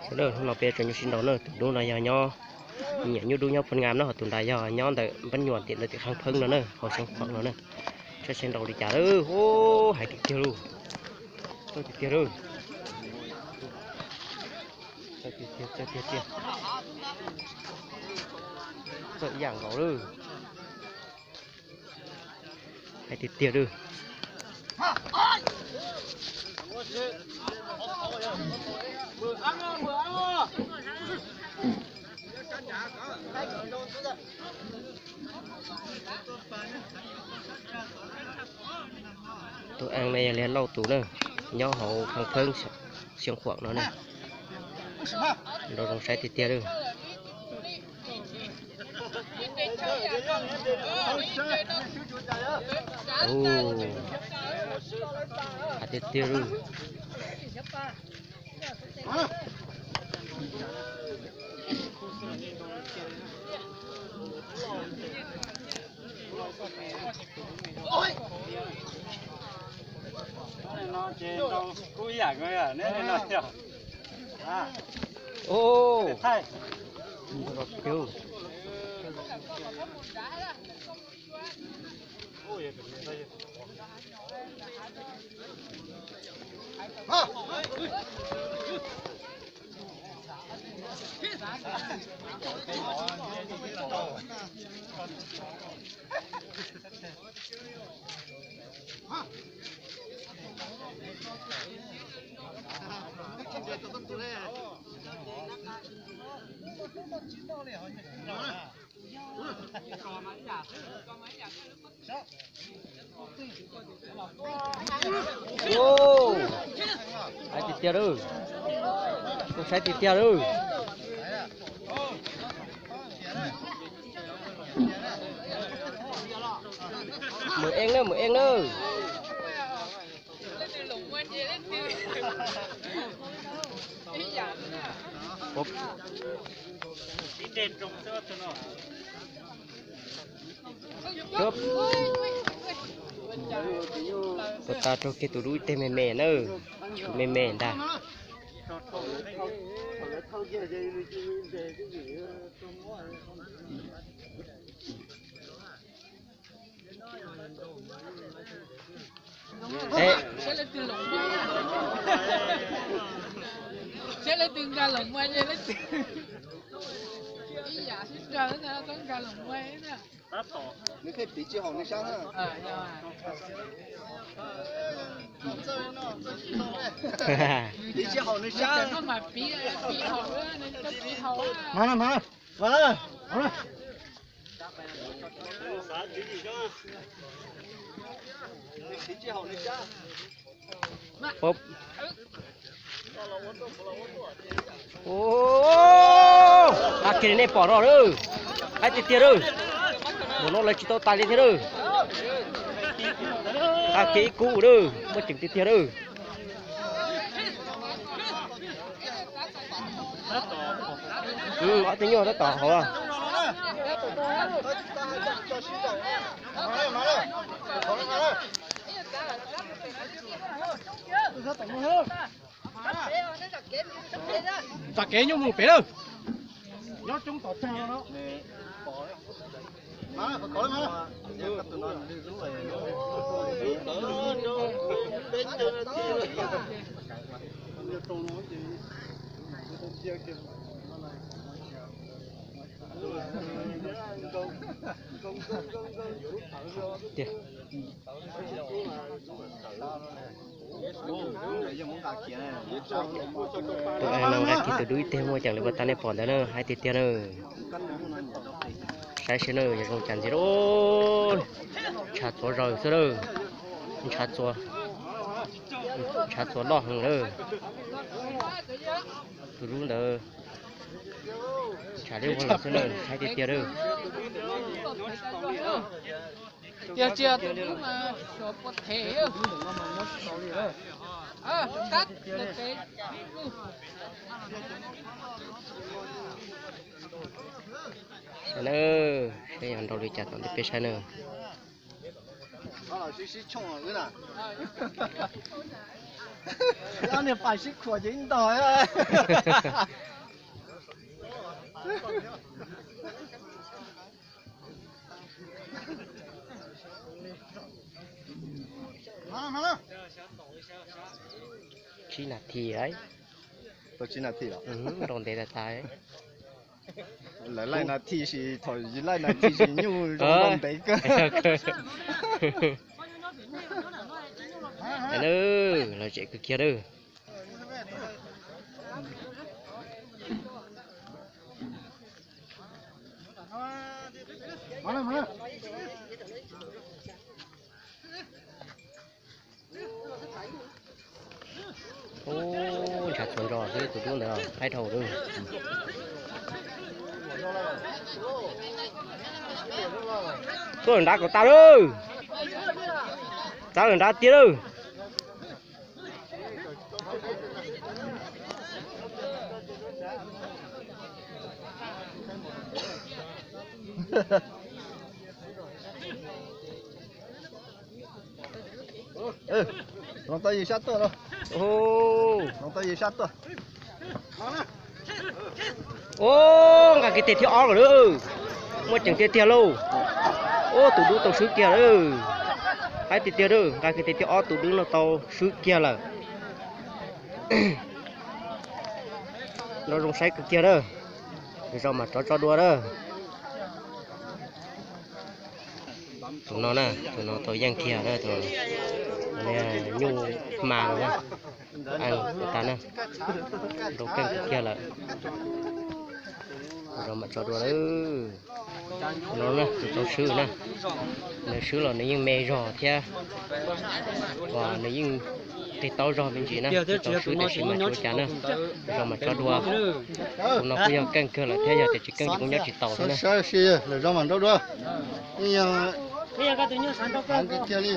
Hnub no peb tseem nyuj sib nraus na, tus dub no yog nyob nyiam nyuj dub nyob Phab Ngam na, ho tus nrad yog nyob ntawm Npab Nyuam tim lawv tim Kham Phab no na, hauv Xeev Khuam no na. Saib sib nraus li cas lawm, hais tiag tiag lauj, txawj tiag tiag lauj, txawj tiag tiag, txawj tiag tiag, txawj ib yam nkaus lauj. Hais tiag tiag lauj. Tus Eeb no yog Liaj Lauj tus na, nyob hauv Kham Phab Xeev Khuam no na. Nraus zoo saib tiag tiag lauj. Hais tiag tiag lauj. Hais tiag tiag lauj. Kuv saib tiag tiag lauj. Mws Eeb na, Mws Eeb na. Tuaj tas raug kiag tus dub ib teg me me na, tus me me ntag. Nws thiaj piv tsis haum nws sab na. Piv tsis haum nws sab. Mas, mas, mas. Piv tsis haum nws sab. Ua kiag li nej pom no lawm, qab tiag tiag lawm. Mus no lawv tsis tau tais li thiab lawm. Qab kiag ib kub lawm, muaj ceem tiag tiag lawm. Ob tug nyuj tab tom hauv. Txoj kev nyuj mus pem lawm. Nyob coob tom tsag no. Tus no nqa kiag tus dub ib teg muaj ceem li uas tau nej pom ntawd na, hais tiag tiag na. Saib seb na, yog zoo cas ntxiv lawm. Ntshav txuas zaws xwb lawm. Ntshav txuas, ntshav txuas loj heev lawm. Tus dub ntawd ntshav liab vog lawm xwb na, hais tiag tiag lawm. Tiag tiag, tus dub mas suav pua them. Saib na, saib yog nraus li cas tom ntej peb saib na. Ob niag pais sib khuam ces ib ntog. Tsib nas this, tau tsib nas this los? Nrau ntev tas tas. Lawv laij nas this, thaum yus laij nas this ces nyuj zoo ntev kawg. Lawv zem kawg kiag lawm. Ub, ntshav txuas ntsos xwb, tus dub ntawd haib dhau lawm. Tuaj lawm nrad kom tas lawm. Txav lawm nrad tiag lawm. Hloov tau yus sab tuaj lauj. Hloov tau yus sab tuaj. Ub, nqa kiag tes thib ob lawm lauj. Muaj ceem tiag tiag lauj. Ub, tus dub tau swb kiag lawm. Haib tiag tiag lauj, nqa kiag tes thib ob tus dub no tau swb kiag lawm. Nrov zoo saib kawg kiag lawm. Zoo mas tso tso dua lawm. Tus no na, tus no tau yeej kiag na, tus no nyuj hma no na. Tag na, rau keej kiag lawm. Tus no mam tso dua lawm. Tus no na, tus tau swb na. Nws swb los nws yeej me zog thiab, uas nws yeej qig taub zog me ntsis na. Tus tau swb tiam sis mas tsis ua cas na. Tus no mam tso dua. Tus no kuj yog keej kawg lawm thiab, yog tias tsis keej ces kuj nyob tsis taus thiab na. Lawv zoo mas nrau dua. Kiag li.